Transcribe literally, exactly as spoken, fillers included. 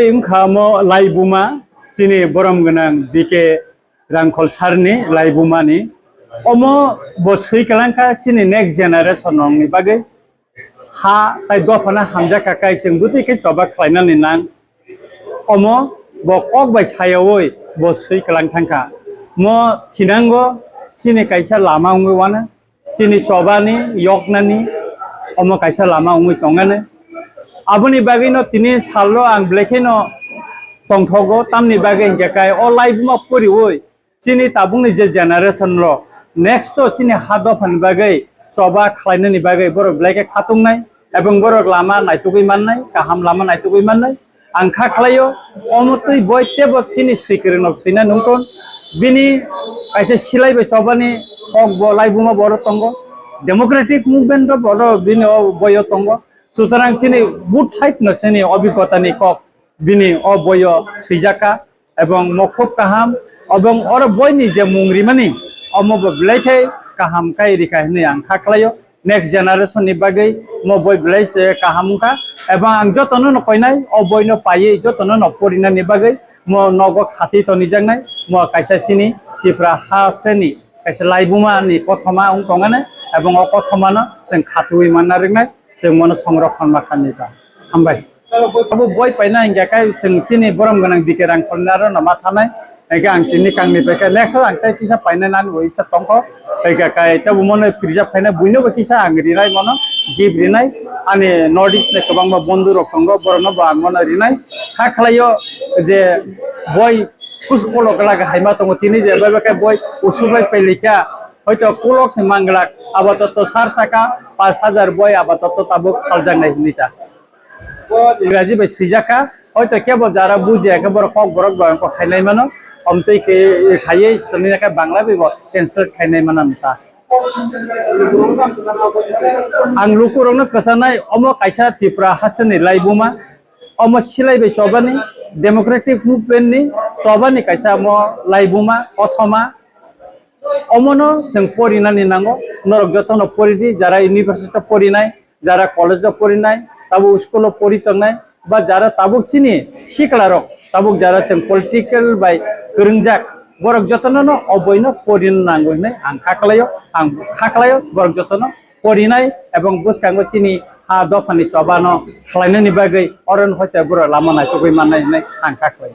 Wngkha omo laibuma, chini borom gwnang B K Rangkhol sir ni laibuma ni. Omo bo swi kwlangkha chini next generation rokni bagwi. Ha tai dophano hamjakha kai chwng bwtwi khe choba khlainani nang. Omo bo kok bai sayaui bo swi kwlang thangkha. Mo thinango chini kaisa lama wngwi wana. Chini chobani, yoknani, omo kaisa lama wngwi tongani. Aboni bagwino tini salno ang belai kheno tongthogo, tamni bagwi hinkhe kai o laibuma poriui chini tabukni je generation rok, next to chini ha dophani bagwi choba khlainani bagwi borok belai khe khatungnai, ebong borok lama naitugwi mannai, kaham lama naitugwi mannai. Ang kha khlaio, omo twi boi tebo chini swikwrwng nok swina nungton. Bini kaisa silai bai chobani kok bo laibuma boro tongo. Democratic movement o boro bini o boyo tongo. Sutarang chini both side no chini obigota ni kok bini o boyo swijaka ebong mo khub kaham ebong oro boini je mung rimani omo bo belai khe kaham kai rika hinwi ang kha khlaio. Next generation ni bagwi mo boi belai se kaham wngkha. Ebong ang jotono no koinai o boi no paiwi jotono no porinani bagwi mo nogo khati tonijaknai mo kaisa chini Tripura haste ni kaisa laibuma ni kothoma wng tongani ebong o kothoma no chwng khatiui manna rwnai chwng mono songrokhon ma khanai ta. Hambai. Abo boi paina hingya kai chwng chini borom gwnang B K Rangkhol ni aro no ma thanai. Hingke ang tini kangni bai khe next ang tei kisa paina nani bo isa tongkho. Hingke kai tei bo mono preserve khaina buino bo kisa ang rinai mono gift rinai. Ani North East ni kwbangma bondhu rok tongo borokno bo ang mono rinai. Kha khlaio je boi kus kolok laga haima tongo tini je bai bai khe boi usu bai pelikha. Hoito kolok se manglak abato to sar saka pash hajar boi abato to tabuk khaljaknai hinita. Ingraji bai swijak kha, hoito kebo jara bujiya khe borok kok borok bai kok khainai mano, omtwi khe khaiwi swlwngya khe Bangla bai bo translate khainai mano ta. Ang lukurokno kwchanai, omo kaisa Tripura hasteni laibuma, omo silai bai chobani, democratic movement ni chobani kaisa omo laibuma, kothoma, omono chwng porinani nango, norok jotono poridi, jara university o porinai, jara college o porinai, tabuk school o pori tongnai, ba jara tabuk chini sikla rok, tabuk jara chwng political bai kwrwngjak, borok jotono no oboino porina nango hinwi ang kha khlaio, ang kha khlaio, borok jotono porinai ebong bwskango chini ha dophani chobano khlainani bagwi oro no hoite borok lama naitugwi mannai hinwi ang kha khlaio.